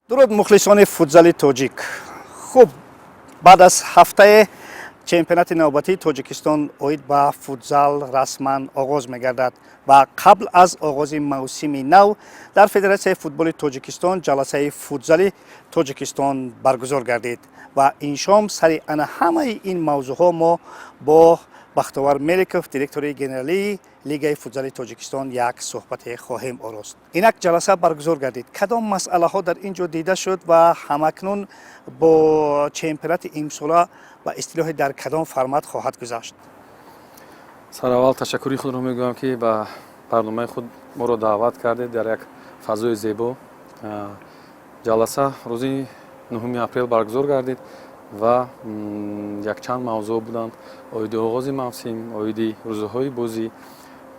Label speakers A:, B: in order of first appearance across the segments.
A: Дуруд, мухлисони футзали тоҷик! Хуб, баъд аз ҳафтае чемпионати навбатии Тоҷикистон оид ба футзал расман оғоз мегардад ва қабл аз оғози мавсими нав дар Федератсияи футболи Тоҷикистон ҷаласаи футзали Тоҷикистон баргузор гардид ва ин шом сари ана ҳамаи ин мавзӯъҳо мо бо Бахтовар Меликов, директори генералии Лигаи футзали Тоҷикистон, як суҳбате хоҳем орост. Инак ҷаласа баргузор гардид. Кадом масъалаҳо дар ин ҷо дида шуд ва ҳамакнун бо чемпионати имсола ба истилоҳи дар кадом формат хоҳад гузашт?
B: Сараввал ташаккури худро мегӯям, ки ба барномаи худ моро даъват кардед дар як фазои зебо. Ҷаласа рӯзи 9 апрел баргузор гардид ва якчанд мавзӯъ буданд: оиди оғози мавсим, оиди рӯзҳои бозӣ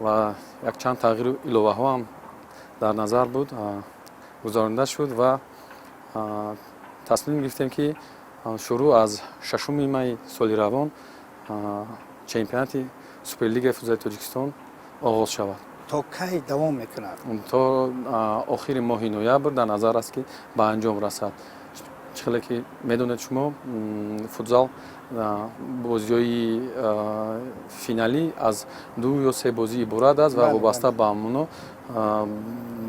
B: ва якчанд тағйиру иловаҳо ҳам дар назар буд, гузаронида шуд ва тасмим гирифтем, ки шурӯъ аз 6 майи соли равон чемпионати Суперлигаи футзали Тоҷикистон оғоз шавад.
A: То кай давом мекунад?
B: То охири моҳи ноябр дар назар аст, ки ба анҷом расад. Чӣ хеле ки медонед шумо, футзал бозиҳои финалӣ аз ду ё се бозӣ иборат аст ва вобаста ба ҳамоно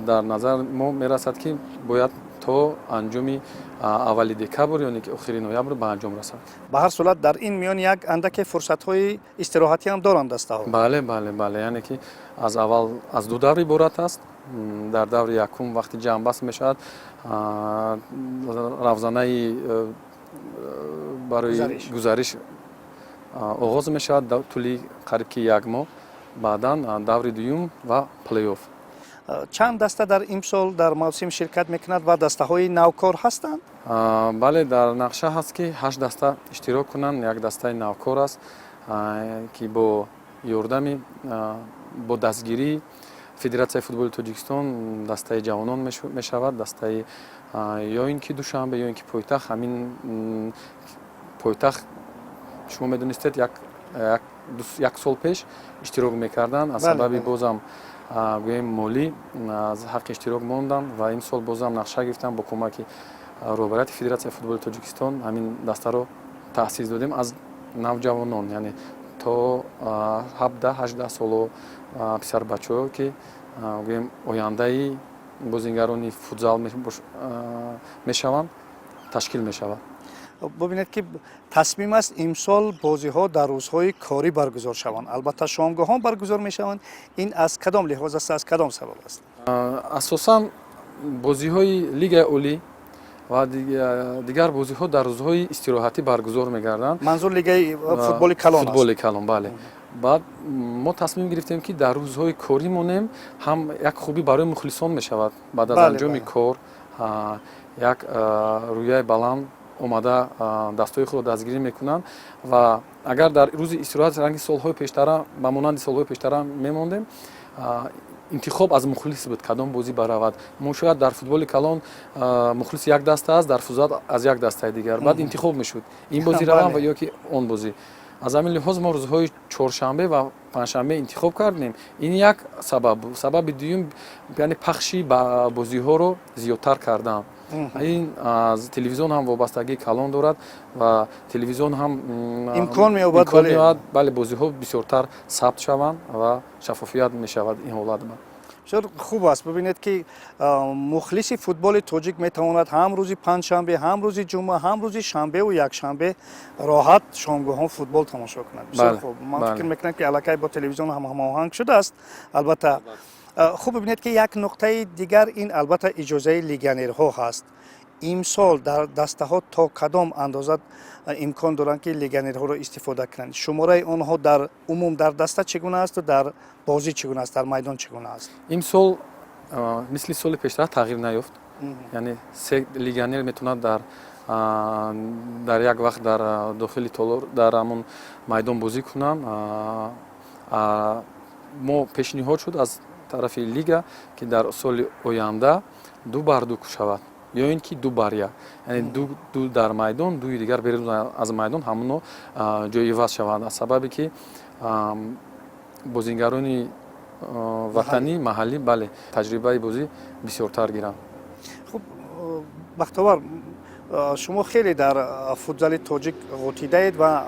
B: дар назар мо мерасад, ки бояд то анҷоми аввали декабр ё ки охири ноябр ба анҷом расад.
A: Ба ҳар сурат, дар ин миён як андаке фурсатҳои истироҳатӣ ҳам доранд дастаҳо.
B: Бале, яъне ки аз аввал аз ду давр иборат аст. Дар даври якум вақти ҷамъбаст мешавад, равзанаи барои гузариш оғоз мешавад тӯли қариб ки як моҳ, баъдан даври дуюм ва плей-офф.
A: Чанд даста дар имсол дар мавсим ширкат мекунад ва дастаҳои навкор ҳастанд?
B: Бале, дар нақша ҳаст, ки ҳашт даста иштирок кунанд. Як дастаи навкор аст, ки бо ёрдами, бо дастгирии Федератсияи футболи Тоҷикистон дастаи ҷавонон мешавад, дастаи ё ин ки Душанбе, ё ин ки пойтахт. Ҳамин пойтахт, шумо медонистед, як сол пеш иштирок мекарданд, аз сабаби бозам гӯем молӣ аз ҳаққи иштирок монданд ва имсол бозам нақша гирифтам, бо кӯмаки роҳбарияти Федератсияи футболи Тоҷикистон ҳамин дастаро таъсис додем аз навҷавонон, яъне то 17-18 соло писарбачаҳо, ки гӯем ояндаи бозигарони футзал мешаванд, ташкил мешавад.
A: Бубинед, ки тасмим аст имсол бозиҳо дар рӯзҳои корӣ баргузор шаванд, албатта шомгоҳон баргузор мешаванд. Ин аз кадом лиҳоз аст, аз кадом сабаб аст?
B: Асосан бозиҳои Лигаи Олӣ ва дигар бозиҳо дар рӯзҳои истироҳатӣ баргузор мегарданд.
A: Манзур лигаи футболи калон.
B: Футболи калон, бале. Баъд мо тасмим гирифтем, ки дар рӯзҳои корӣ монем, ҳам як хубӣ барои мухлисон мешавад, баъд аз анҷоми кор як рӯяи баланд омада дастҳои худро дастгирӣ мекунанд. Ва агар дар рӯзи истироҳат ранги солҳои пештара, ба монанди солҳои пештара мемондем, интихоб аз мухлис буд, кадом бозӣ баравад. Мо шояд дар футболи калон мухлис як даста аст, дар футзал аз як дастаи дигар, баъд интихоб мешуд, ин бозӣ равам ва ё ки он бозӣ. Аз ҳамин лиҳоз мо рӯзҳои чоршанбе ва панҷшанбе интихоб кардем. Ин як сабаб. Сабаби дуюм, яъне пахши бозиҳоро зиёдтар кардан. Ин аз телевизион ҳам вобастагии калон дорад ва телевизион ҳам
A: имкон меёбад.
B: Меёбад, бале, бозиҳо бисёртар сабт шаванд ва шаффофият мешавад ин ҳолат.
A: Бисёр хуб аст. Бибинед, ки мухлиси футболи тоҷик метавонад ҳам рӯзи панҷшанбе, ҳам рӯзи ҷумъа, ҳам рӯзи шанбеу якшанбе роҳат шомгоҳон футбол тамошо кунад. Бисёр хуб. Ман фикр мекунам, ки аллакай бо телевизион ҳам ҳамоҳанг шудааст, албатта. Хуб, бибинед, ки як нуқтаи дигар ин албатта иҷозаи легионерҳо ҳаст. Имсол дар дастаҳо то кадом андоза имкон доранд, ки легионерҳоро истифода кунанд? Шумораи онҳо дар умум дар даста чӣ гуна асту дар бозӣ чӣ гуна аст, дар майдон чӣ гуна аст?
B: Имсол мисли соли пештара тағйир наёфт, яъне се легионер метавонад дар як вақт дар дохили толор, дар ҳамон майдон бозӣ кунанд. Мо пешниҳод шуд аз тарафи лига, ки дар соли оянда 2 бар 2 шавад ё ин ки 2 бар 1, яъне ду дар майдон, дуи дигар берун аз майдон, ҳамоно ҷои иваз шаванд, аз сабабе ки бозигарони ватанӣ, маҳаллӣ, бале, таҷрибаи бозӣ бисёртар гиранд.
A: Хуб. Бахтовар, шумо хеле дар футзали тоҷик ғутидаед ва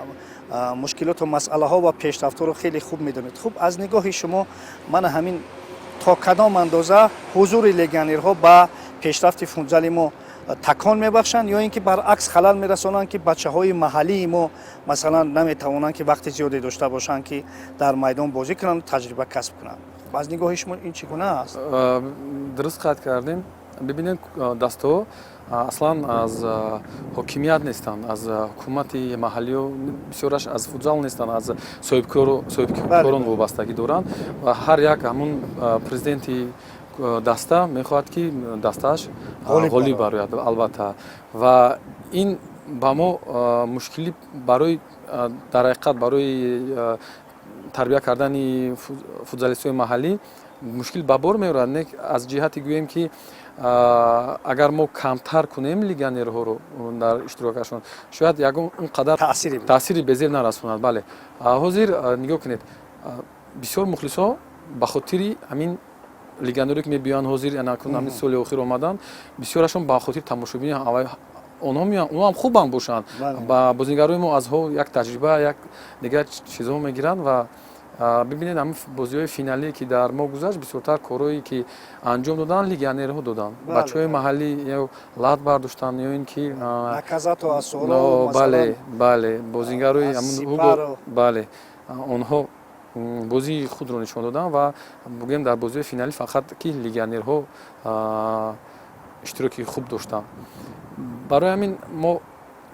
A: мушкилоту масъалаҳо ва пешрафтҳоро хеле хуб медонед. Хуб, аз нигоҳи шумо, мана ҳамин то кадом андоза ҳузури легионерҳо ба пешрафти футзали мо такон мебахшанд ё ин ки баръакс халал мерасонанд, ки бачаҳои маҳаллии мо, масалан, наметавонанд, ки вақти зиёде дошта бошанд, ки дар майдон бозӣ кунанд, таҷриба касб кунанд? Аз нигоҳи шумо ин чӣ гуна аст?
B: Дуруст қайд кардем. Бибинед, дастаҳо аслан аз ҳокимият нестанд, аз ҳукумати маҳаллиё, бисёраш аз футзал нестанд, аз соҳибкорон вобастагӣ доранд ва ҳар як ҳамун президенти даста мехоҳад, ки дастааш ғолиб барояд, албатта. Ва ин ба мо мушкилӣ барои, дар ҳақиқат, барои тарбия кардани футзалистҳои маҳаллӣ мушкил ба бор меорад. Не, аз ҷиҳати гӯем, ки агар мо камтар кунем легионерҳоро дар иштирокашон, шояд ягон он қадар таъсири безеб нарасонад. Бале, ҳозир нигоҳ кунед, бисёр мухлисҳо ба хотири ҳамин легионере, ки мебиёянд, ҳозир ҳамин соли охир омаданд, бисёрашон ба хотири тамошобини онҳо меоянд. Онҳо ҳам хубам бошанд, ба бозигарои мо аз ҳо як таҷриба, як дигар чизҳо мегиранд. Ва бибинед, ҳамин бозиҳои финалие, ки дар мо гузашт, бисёртар корҳое, ки анҷом доданд, легионерҳо доданд. Бачаҳои маҳаллӣ ё лат бардоштанд, ё ин ки бале, бале, бозигарои, бале, онҳо бозии худро нишон доданд. Ва бигӯем, дар бозиҳои финалӣ фақат ки легионерҳо иштироки хуб доштанд. Барои ҳамин мо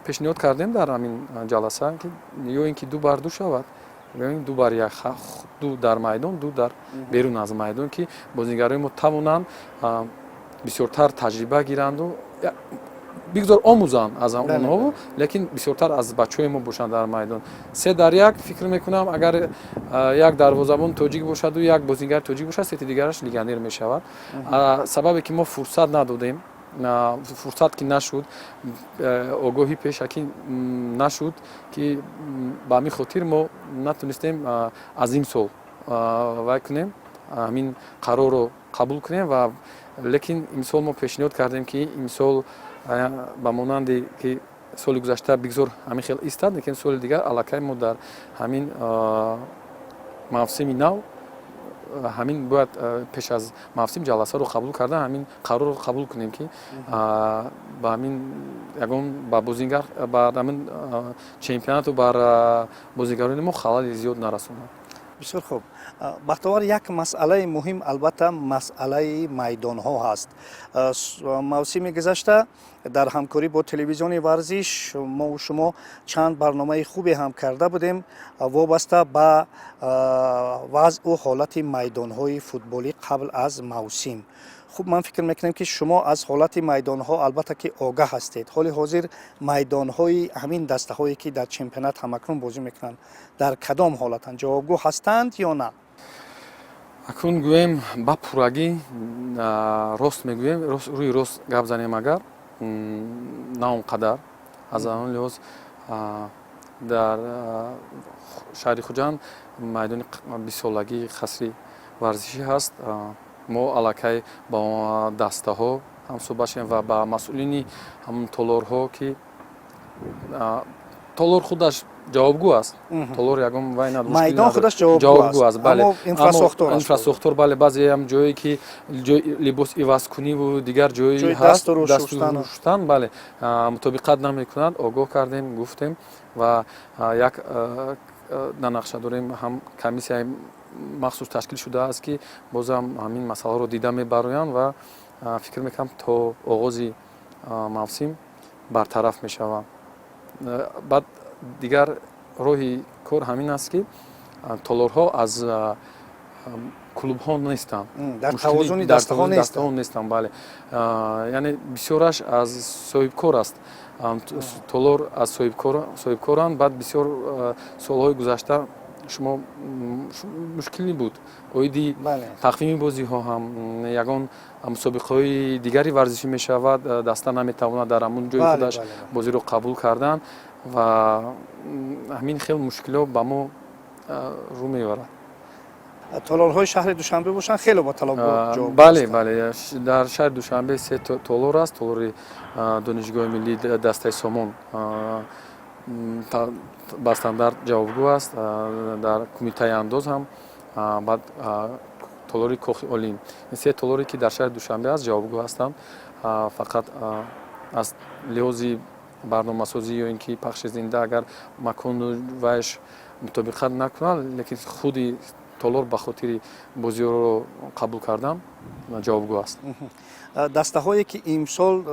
B: пешниҳод кардем дар ҳамин ҷаласа, ки ё ин ки 2 бар 2 шавад, ё ин 2 бар 1, ду дар майдон, ду дар берун аз майдон, ки бозигарои мо тавонанд бисёртар таҷриба гиранду бигзор омӯзанд аз онҳо, лекин бисёртар аз бачаҳои мо бошанд дар майдон. 3 дар 1, фикр мекунам, агар як дарвозабон тоҷик бошаду як бозигари тоҷик бошад, сети дигараш легионер мешавад. Сабабе ки мо фурсат надодем, фурсат ки нашуд, огоҳӣ пешакӣ нашуд, ки ба ҳамин хотир мо натонистем аз ин сол вай кунем, ҳамин қарорро қабул кунем. Ва лекин имсол мо пешниҳод кардем, ки имсол ба монанде ки соли гузашта бигзор ҳамин хел истад, лекин соли дигар аллакай мо дар ҳамин мавсими нав ҳамин бояд пеш аз мавсим ҷаласаро қабул карда, ҳамин қарорро қабул кунем, ки ба ҳамин ягон ба бозингар, ба ҳамин чемпионату бар бозигарони мо халали зиёд нарасонад.
A: Бисёр хуб, Бахтовар. Як масъалаи муҳим, албатта, масъалаи майдонҳо ҳаст. Мавсими гузашта дар ҳамкорӣ бо телевизиони варзиш мову шумо чанд барномаи хубе ҳам карда будем вобаста ба вазъу ҳолати майдонҳои футболӣ қабл аз мавсим. Хуб, ман фикр мекунам, ки шумо аз ҳолати майдонҳо, албатта, ки огаҳ ҳастед. Ҳоли ҳозир майдонҳои ҳамин дастаҳое, ки дар чемпионат ҳамакнун бозӣ мекунанд, дар кадом ҳолатанд? Ҷавобгӯ ҳастанд ё на?
B: Акун гӯем, ба пуррагӣ рост мегӯем, рӯи рост гап занем, агар на он қадар. Аз он лиҳоз, дар шаҳри Хуҷанд майдони бистсолагии қасри варзишӣ ҳаст. Мо аллакай ба дастаҳо ҳамсӯҳбат шудем ва ба масъулини ҳамон толорҳо, ки толор худаш ҷавобгӯ аст, толор ягон вай
A: Майдон худаш ҷавобгӯ
B: аст, бале, инфрасохтор, бале. Баъзеам ҷое, ки ҷои либос ивазкуниву дигар ҷои ҳаст, дастшустан, бале, мутобиқат намекунад. Огоҳ кардем, гуфтем ва як дар нақша дорем, ҳам комиссияи махсус ташкил шудааст, ки бозам ҳамин масъаларо дида мебароянд ва фикр мекунам, то оғози мавсим бартараф мешаванд. Баъд дигар роҳи кор ҳамин аст, ки толорҳо аз клубҳо нестанд.
A: Дар тавозуни дастаҳо
B: нестанд, бале, яъне бисёраш аз соҳибкор аст, толор аз соҳибкоранд. Баъд бисёр солҳои гузашта шумо мушкилӣ буд оиди тақвими бозиҳо ҳам, ягон мусобиқаҳои дигари варзишӣ мешавад, даста наметавонад дар ҳамун ҷои худаш бозиро қабул кардан ва ҳамин хел мушкилиҳо ба мо рӯ меорад.
A: Толорҳои шаҳри Душанбе бошанд, хеле ба талабот ҷавоб.
B: Бале, бале, дар шаҳри Душанбе се толор аст. Толори Донишгоҳи миллии дастаи Сомон ба стандарт ҷавобгӯ аст, дар Кумитаи андоз ҳам, баъд толори Кохи Олим. Ин се толоре, ки дар шаҳри Душанбе аст, ҷавобгӯ ҳастанд. Фақат аз лиҳози барномасозӣ ё ин ки пахши зинда, агар макону вайш мутобиқат накунад, лекин худи толор ба хотири бозиҳоро қабул кардан ҷавобгӯ аст.
A: Дастаҳое, ки имсол,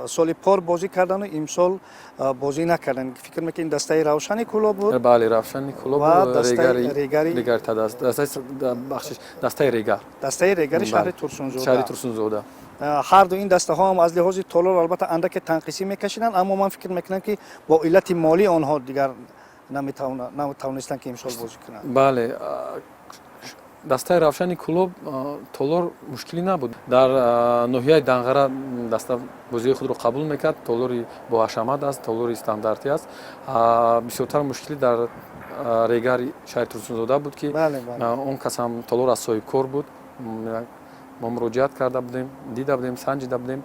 A: соли пор бозӣ кардану имсол бозӣ накарданд, фикр мекунед, ин дастаи Равшани Кӯлоб буд?
B: Бале, Равшани Кӯлоб. Бахшиш, дастаи Регар.
A: Дастаи Регари шаҳри Турсунзода.
B: Шаҳри Турсунзода.
A: Ҳарду ин дастаҳо ҳам аз лиҳози толор албатта андаке танқисӣ мекашиданд, аммо ман фикр мекунам, ки бо иллати молӣ онҳо дигар наметавонистанд, ки имсол бозӣ кунанд.
B: Бале, дастаи Равшани Кӯлоб толор мушкилӣ набуд. Дар ноҳияи Данғара даста бозиҳои худро қабул мекард, толори боҳашамат аст, толори стандартӣ аст. Бисёртар мушкилӣ дар Регари шаҳри Турсунзода буд, ки он кас ҳам толор аз соҳибкор буд. Мо муроҷиат карда будем, дида будем, санҷида будем.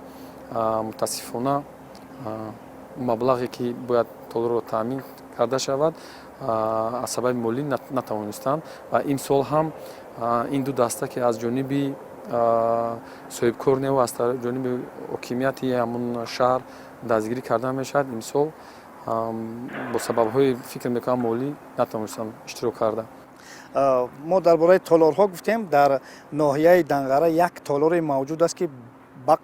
B: Мутаассифона, маблағе, ки бояд толорро таъмин карда шавад, аз сабаби молӣ натавонистанд. Ва имсол ҳам ин ду даста, ки аз ҷониби соҳибкор неву аз ҷониби ҳокимияти ҳамун шаҳр дастгирӣ карда мешавад, имсол бо сабабҳои, фикр мекунам, молӣ натавонистанд иштирок карда.
A: Мо дар бораи толорҳо гуфтем. Дар ноҳияи Данғара як толоре мавҷуд аст, ки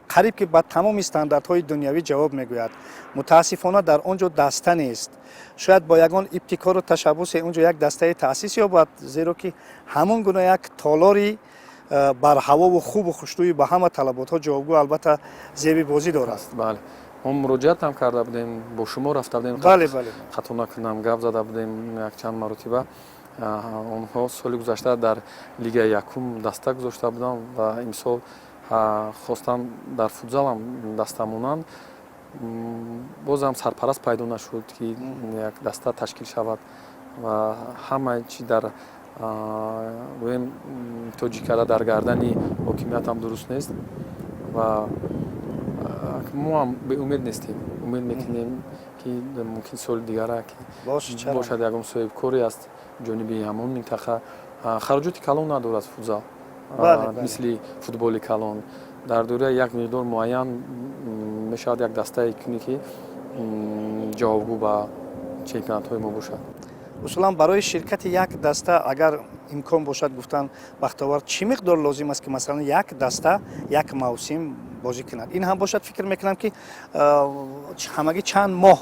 A: қариб ки ба тамоми стандартҳои дунявӣ ҷавоб мегӯяд. Мутаассифона, дар он ҷо даста нест. Шояд бо ягон ибтикору ташаббусе он ҷо як дастае таъсис ёбад, зеро ки ҳамон гуна як толори барҳавову хубу хушрӯи, ба ҳама талаботҳо ҷавобгӯ, албатта зеби бозӣ дорад.
B: Бале, мо муроҷиат ҳам карда будем, бо шумо рафта будем.
A: бале бале
B: Хато накунам, гап зада будем якчанд маротиба. Онҳо соли гузашта дар лигаи якум даста гузошта буданд ва имсол хостанд дар футзалам даста монанд. Бозам сарпараст пайдо нашуд, ки як даста ташкил шавад. Ва ҳама чи дар, гӯем, тоҷикада дар гардани ҳокимиятам дуруст нест. Ва мо ҳам беумед нестем, умед мекунем, ки мумкин соли дигара ки бошад, ягон соҳибкоре аз ҷониби ҳамон минтақа. Хароҷоти калон надорад футзал, мисли футболи калон. Дар доираи як миқдор муайян мешавад як дастае кунӣ, ки ҷавобгӯ ба чемпионатҳои мо бошад.
A: Усулан, барои ширкати як даста, агар имкон бошад гуфтан, Бахтовар, чӣ миқдор лозим аст, ки масалан як даста як мавсим бозӣ кунад? Ин ҳам бошад, фикр мекунам, ки ҳамагӣ чанд моҳ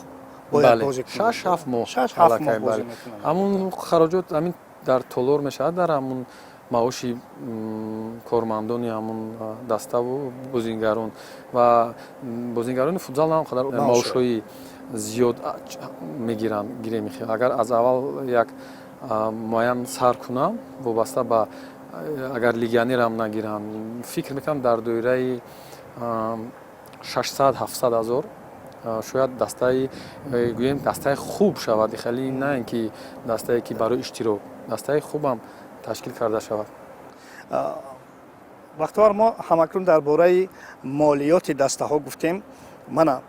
A: бояд бозӣ кунад?
B: 6-7 моҳ.
A: 6-7 моҳ бозӣ мекунад.
B: Ҳамун хароҷот ҳамин дар толор мешавад, дар ҳамун маоши кормандони ҳамун даставу бозингарон. Ва бозингарони футзал на он қадар маошҳои зиёд мегиранд. Гирем, агар аз аввал як муайян сар кунам, вобаста ба агар легионерам нагиранд, фикр мекунам, дар доираи 600-700 ҳазор шояд дастаи, гӯем, дастаи хуб шавад. Хеле на ин ки дастае, ки барои иштирок, дастаи хубам ташкил карда шавад.
A: Бахтовар, мо ҳамакнун дар бораи молиёти дастаҳо гуфтем. Мана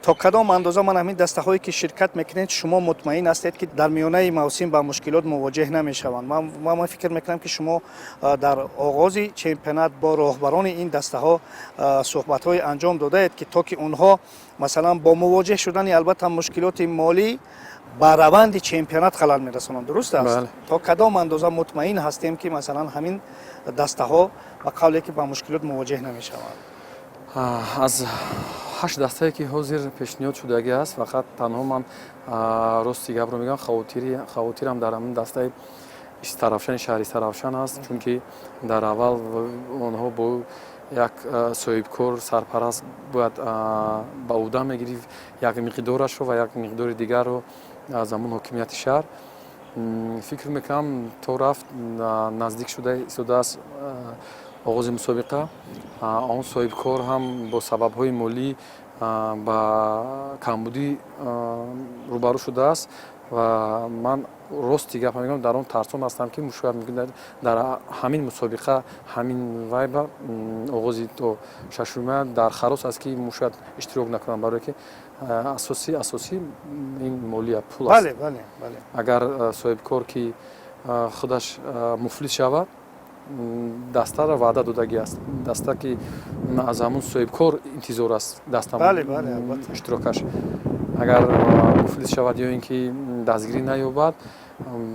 A: то кадом андоза, ман ҳамин дастаҳое, ки ширкат мекунед, шумо мутмаин ҳастед, ки дар миёнаи мавсим ба мушкилот мувоҷеҳ намешаванд? Ман фикр мекунам, ки шумо дар оғози чемпионат бо роҳбарони ин дастаҳо суҳбатҳое анҷом додаед, ки то ки онҳо масалан бо мувоҷеҳ шудани албатта мушкилоти молӣ ба раванди чемпионат халал мерасонанд. Дуруст аст? То кадом андоза мутмаин ҳастем, ки масалан ҳамин дастаҳо ба қавле ки ба мушкилот мувоҷеҳ намешаванд?
B: Аз ҳашт дастае, ки ҳозир пешниҳод шудагӣ аст, фақат танҳо, ман рости гапро мегӯям, хавотирам дар ҳамин дастаи Истаравшани шаҳри Истаравшан аст, чунки дар аввал онҳо бо як соҳибкор сарпараст бояд ба ӯҳда мегирифт як миқдорашро ва як миқдори дигарро аз ҳамон ҳокимияти шаҳр. Фикр мекунам, то рафт наздик шуда истодааст оғози мусобиқа, он соҳибкор ҳам бо сабабҳои молӣ ба камбудӣ рӯбарӯ шудааст. Ва ман рости гап мегӯям, дар он тарсон ҳастам, ки шояд мумкин дар ҳамин мусобиқа, ҳамин вайба оғози то шашума дар харос аст, ки шояд иштирок накунам, барое ки асосӣ ин молия, пул аст. Агар соҳибкор ки худаш муфлис шавад, дастаро ваъда додагӣ аст, даста ки аз ҳамун соҳибкор интизор аст, даста иштирокаш агар муфлис шавад ё ин ки дастгирӣ наёбад,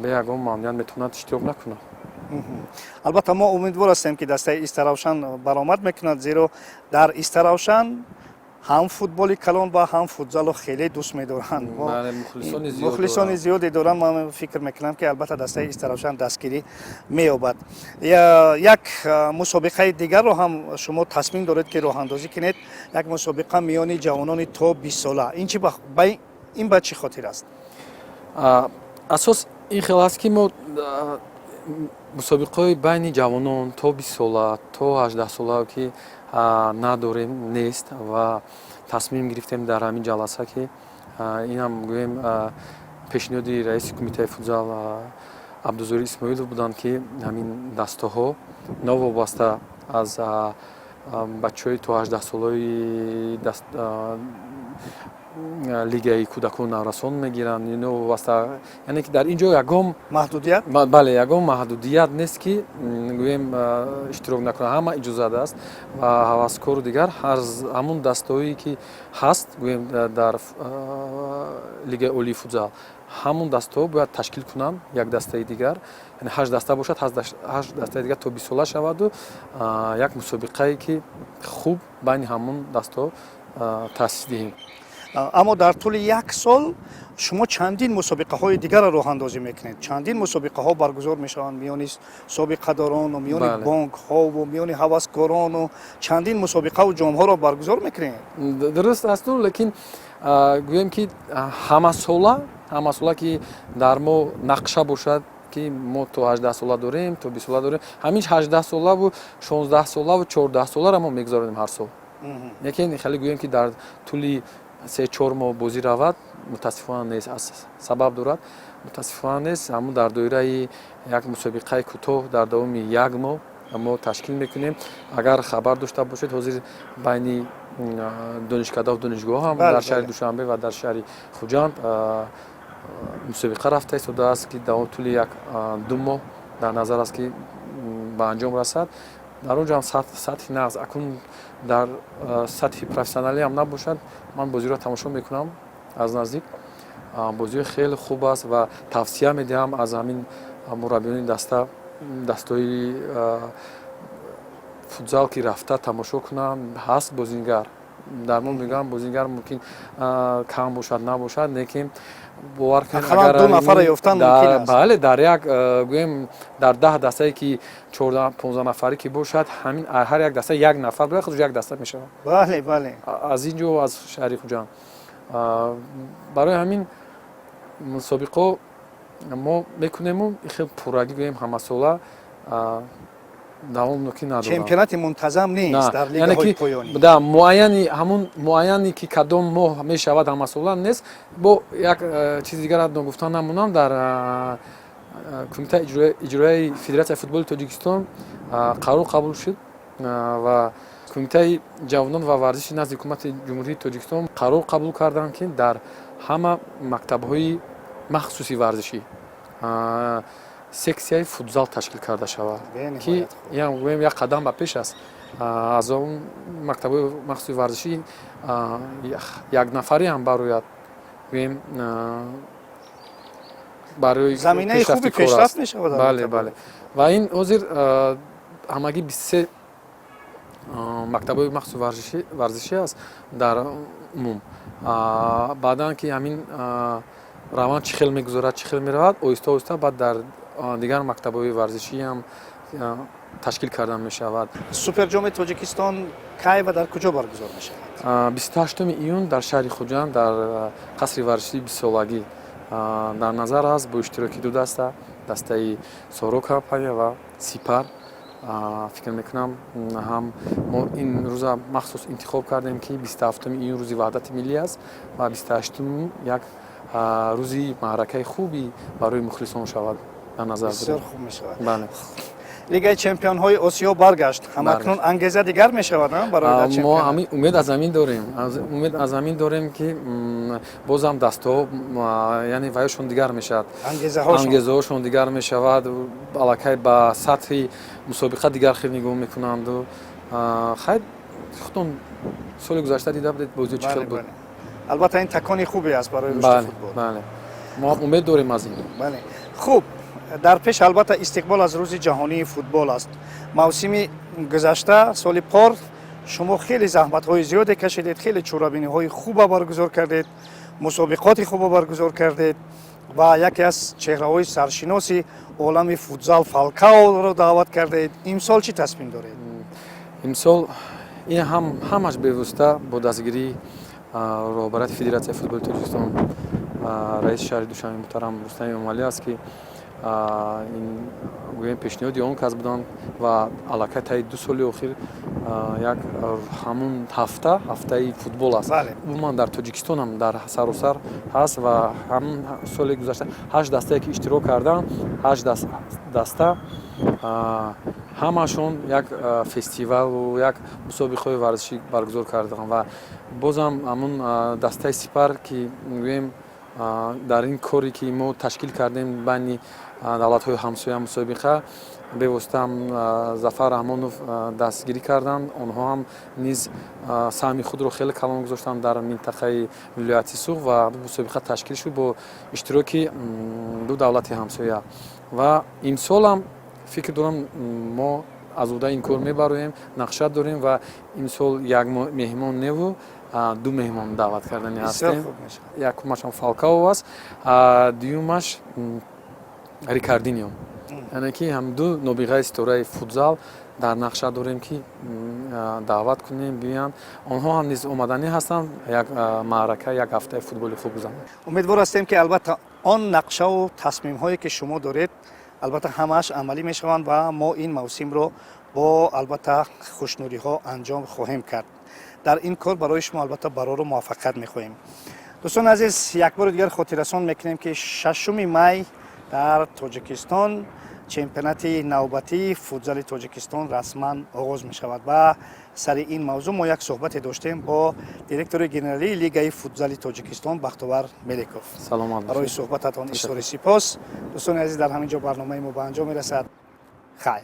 B: бе ягон мамнуният метавонад иштирок накунад.
A: Албатта, мо умедвор ҳастем, ки дастаи Истаравшан баромад мекунад, зеро дар Истаравшан ҳам футболи калон ва ҳам футзалро хеле дӯст медоранд, мухлисони зиёде доранд. Ман фикр мекунам, ки албатта дастаи Истаравшан дастгирӣ меёбад. Як мусобиқаи дигарро ҳам шумо тасмим доред, ки роҳандозӣ кунед, як мусобиқа миёни ҷавонони то 20 сола. Ин чи, ин ба чӣ хотир аст?
B: Асос ин хел аст, ки мо мусобиқаҳои байни ҷавонон то 20 сола, то 18 сола ки надорем, нест. Ва тасмим гирифтем дар ҳамин ҷаласа, ки инам гӯем, пешниҳоди раиси кумитаи футзал Абдузоҳир Исмоилов буданд, ки ҳамин дастаҳо новобаста аз бачаҳои то 18 солаи лигаи кӯдакону наврасон мегиранд, новобаста, яъне ки дар ин ҷо ягон
A: маҳдудият.
B: Бале, ягон маҳдудият нест, ки гӯем, иштирок накунад, ҳама иҷозат аст. Ва ҳаваскору дигар ҳамун дастаҳое ки ҳаст, гӯем, дар лигаи олии футзал, ҳамун дастаҳо бояд ташкил кунанд як дастаи дигар, яъне ҳашт даста бошад, ҳашт дастаи дигар то 20 сола шаваду як мусобиқае ки хуб байни ҳамун дастаҳо таъсис диҳем.
A: Аммо дар тӯли як сол шумо чандин мусобиқаҳои дигарро роҳандозӣ мекунед, чандин мусобиқаҳо баргузор мешаванд миёни собиқадорону миёни бонкҳову миёни ҳаваскорону, чандин мусобиқаву ҷомҳоро баргузор мекунед.
B: Дуруст асту, лекин гӯем, ки ҳамасола ки дар мо нақша бошад, ки мо то 18 сола дорем, то 20 сола дорем, ҳамин 18 солаву 16 солаву 14 соларо мо мегузаронем ҳар сол. Лекин хеле гӯем, ки дар тӯли 3-4 моҳ бозӣ равад, мутаассифона нест. Аз сабаб дорад, мутаассифона нест. Ҳамун дар доираи як мусобиқаи кӯтоҳ дар давоми як моҳ мо ташкил мекунем. Агар хабар дошта бошед, ҳозир байни донишкадаву донишгоҳ ҳам дар шаҳри Душанбе ва дар шаҳри Хуҷанд мусобиқа рафта истодааст, ки дар тӯли як 2 моҳ дар назар аст, ки ба анҷом расад. Дар он ҷо ҳам сатҳи нағз, акнун дар сатҳи профессионалӣ ҳам набошад, ман бозиро тамошо мекунам аз наздик, бозиҳои хеле хуб аст. Ва тавсия медиҳам аз ҳамин мураббиёни дастаҳои футзал, ки рафта тамошо кунанд. Ҳаст бозингар, дар мо мегӯям, бозингар мумкин кам бошад, набошад, лекин бовар кунед, бале, дар як, гӯем, дар 10 дастае ки 14, 15 нафарӣ ки бошад, ҳамин ҳар як даста як нафар бояд, худш як даста мешавад.
A: бале бале
B: Аз ин ҷо, аз шаҳри Хуҷанд. Барои ҳамин мусобиқо мо мекунему хел пуррагӣ, гӯем, ҳамасола давомнокӣ надорад.
A: Чемпионати мунтазам нест дар лигаҳои поёнӣ.
B: Да, муайяни, ҳамун муайяне ки кадом моҳ мешавад, ҳамасола нест. Бо як чизи дигар ногуфта намонам: дар кумитаи иҷроияи Федератсияи футболи Тоҷикистон қарор қабул шуд ва Кумитаи ҷавонон ва варзиши назди Ҳукумати Ҷумҳурии Тоҷикистон қарор қабул карданд, ки дар ҳама мактабҳои махсуси варзишӣ сексияи футзал ташкил карда шавад, ки гӯем, як қадам ба пеш аст. Аз он мактабҳои махсуси варзишӣ як нафарӣ ҳам барояд, гӯем, барои
A: заминаи хуби пешрафт мешавад.
B: Бале, ва ин ҳозир ҳамагӣ 23 мактабҳои махсуси варзишӣ аст дар умум. Баъдан ки ҳамин раванд чӣ хел мегузарад, чӣ хел меравад, оҳиста оҳиста баъд дар дигар мактабҳои варзишиам ташкил карда мешавад.
A: Суперҷоми Тоҷикистон кай ва дар куҷо баргузор мешавад?
B: 28 июн дар шаҳри Хуҷанд, дар қасри варзишии бистсолагӣ дар назар аст, бо иштироки ду даста: дастаи Соро компания ва Сипар. Фикр мекунам, ҳам мо ин рӯза махсус интихоб кардем, ки 27 июн рӯзи ваҳдати миллӣ аст ва 28-уми як Рӯзи маъракаи хуби барои мухлисон шавад, дар назар.
A: Бисёр хуб мешавад. Бале. Лигаи чемпионҳои Осиё баргашт, ҳамакнун ангеза дигар мешавад барои
B: мо. Умед аз ҳамин дорем, умед аз ҳамин дорем, ки бозам дастаҳо, яъне вайшон дигар мешавад, ангезаҳошон дигар мешавад, аллакай ба сатҳи мусобиқа дигар хел нигоҳ мекунанду. Хайр, худтон соли гузашта дида будед, бозиё чӣ хел буд.
A: Албатта, ин такони хубе аст барои рушди футбол.
B: Бале, мо умед дорем аз ин.
A: Бале, хуб, дар пеш, албатта, истиқбол аз Рӯзи ҷаҳонии футбол аст. Мавсими гузашта, соли пор, шумо хеле заҳматҳои зиёде кашидед, хеле чорабиниҳои хуба баргузор кардед, мусобиқоти хуба баргузор кардед ва яке аз чеҳраҳои саршиноси олами футзал, Фалкаоро даъват кардед. Имсол чӣ тасмим доред?
B: Имсол ин ҳам ҳамаш бевосита бо дастгирии роҳбарияти Федератсияи футболи Тоҷикистон, раиси шаҳри Душанбе муҳтарам Рустами Эмомалӣ аст, ки ин, гӯем, пешниҳоди он кас буданд ва аллакай таи 2 соли охир як ҳамун ҳафта ҳафтаи футбол аст. Умуман дар Тоҷикистонам, дар саросар ҳаст. Ва ҳамун соли гузашта ҳашт дастае, ки иштирок карданд, ҳашт даста ҳамашон як фестивалу як мусобиқаҳои варзишӣ баргузор карданд. Ва бозам ҳамун дастаи Сипар, ки, гӯем, дар ин коре, ки мо ташкил кардем, байни давлатҳои ҳамсоя мусобиқа, бевосита Зафар Раҳмонов дастгирӣ карданд. Онҳо ҳам низ саҳми худро хеле калон гузоштанд дар минтақаи вилояти Суғд ва мусобиқа ташкил шуд бо иштироки ду давлати ҳамсоя. Ва имсолам фикр дорам, мо аз уҳдаи ин кор мебароем, нақша дорем ва имсол як меҳмон неву, ду меҳмон даъват кардани ҳастем. Якумашам Фалкао аст, дуюмаш Рикардинио, яъне ки ҳам ду нобиғаи ситораи футзал дар нақша дорем, ки даъват кунем, биёянд. Онҳо ҳам низ омаданӣ ҳастанд, як маърака, як ҳафтаи футболи хуб гузаронанд.
A: Умедвор ҳастем, ки, албатта, он нақшаву тасмимҳое, ки шумо доред, албатта, ҳамааш амалӣ мешаванд ва мо ин мавсимро бо, албатта, хушнудиҳо анҷом хоҳем кард. Дар ин кор барои шумо, албатта, барору муваффақият мехоҳем. Дӯстони азиз, як бори дигар хотиррасон мекунем, ки 6 май дар Тоҷикистон чемпионати навбатии футзали Тоҷикистон расман оғоз мешавад ва сари ин мавзӯъ мо як суҳбате доштем бо директори генералии Лигаи футзали Тоҷикистон Бахтовар Меликов.
B: Саломат.
A: Барои суҳбататон изҳори сипос. Дӯстони азиз, дар ҳамин ҷо барномаи мо ба анҷом мерасад. Хайр.